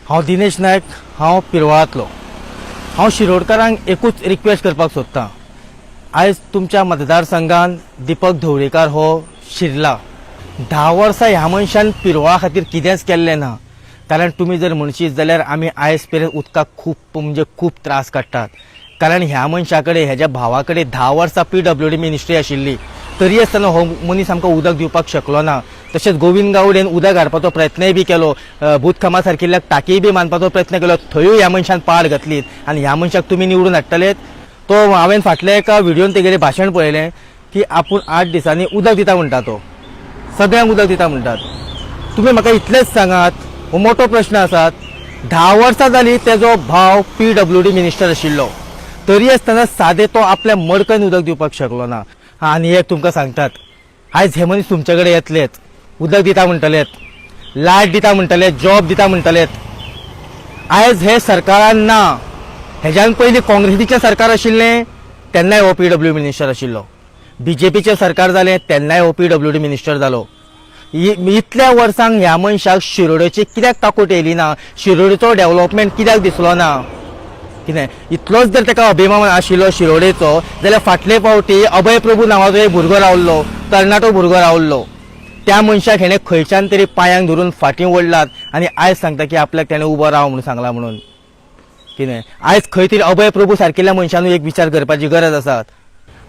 हांव दिनेश नायक, हांव पिरवळांतलो. हांव शिरोडकारांक एकूच रिक्वेस्ट करपाक सोदतां. आयज तुमच्या मतदारसंघान दीपक ढवळीकार हो शिरला. 10 वर्सां ह्या मनशान पिरवळा खातीर कितेंच केल्लें ना. कारण तुमी जर म्हणशीत जाल्यार आमी आयज मेरेन उदकाक खूब म्हणजे खूब त्रास काडटात, कारण ह्या मनशा कडेन, हेज्या भावा कडेन 10 वर्सां पीडब्ल्यूडी मिनिस्ट्री आशिल्ली, तरी आसतना हो मनीस आमकां उदक दिवपाक शकलो ना. तशेंच गोविंद गावडेन उदक हाडपाचो प्रयत्नय बी केलो, भूतखामा सारकिल्ल्या टाकीय बी बांदपाचो प्रयत्न केलो, थंयूय ह्या मनशान पाड घातली आनी ह्या मनशाक तुमी निवडून हाडटलेत. तो हांवें फाटल्या एका व्हिडियोन तेगेलें भाशण पळयलें की आपूण 8 दिसांनी उदक दिता म्हणटा, तो सगळ्यांक उदक दिता म्हणटात. तुमी म्हाका इतलेंच सांगात, हो मोठो प्रश्न आसात. 10 वर्सां जाली तेजो भाव पीडब्ल्यूडी मिनिस्टर आशिल्लो, तरी आसतना सादें तो आपल्या मडकयन उदक दिवपाक शकलो ना. आनी एक तुमकां सांगतात, आयज हे मनीस तुमचे कडेन येतलेत, उदक दिता म्हणटलेत, लायट दिता म्हणटले, जॉब दिता म्हणटलेत. आयज हे सरकारान ना. हेज्यान पयलीं काँग्रेसीचें सरकार आशिल्लें तेन्नाय हो पीडब्ल्यू मिनिस्टर आशिल्लो. बीजेपीचें सरकार जालें तेन्नाय हो पीडब्ल्यूडी मिनिस्टर जालो. इतल्या वर्सांक ह्या मनशाक शिरोडेची कित्याक काकूट येयली ना? शिरोडेचो डेव्हलपमेंट कित्याक दिसलो ना? कितें इतलोच जर ताका अभिमान आशिल्लो शिरोडेचो जाल्यार फाटले फावटी अभय प्रभू नांवाचो एक भुरगो रावल्लो, तरणाटो भुरगो रावल्लो, त्या मनशाक हेणें खंयच्यान तरी पांयांक धरून फाटीं ओडलात आनी आयज सांगता की आपल्याक तेणें उबो राव म्हणून सांगला म्हणून. कितें आयज खंय तरी अभय प्रभू सारकिल्ल्या मनशानूय एक विचार करपाची गरज आसा.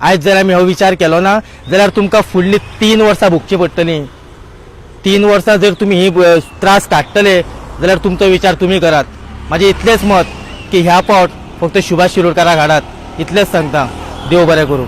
आयज जर आमी हो विचार केलो ना जाल्यार तुमकां फुडलीं 3 वर्सां भोगचीं पडटलीं. 3 वर्सां जर तुमी ही त्रास काडटले जाल्यार तुमचो विचार तुमी करात. म्हाजें इतलेंच मत की ह्या फावट फक्त सुभाष शिरोडकाराक हाडात, इतलेंच सांगता. देव बरें करूं.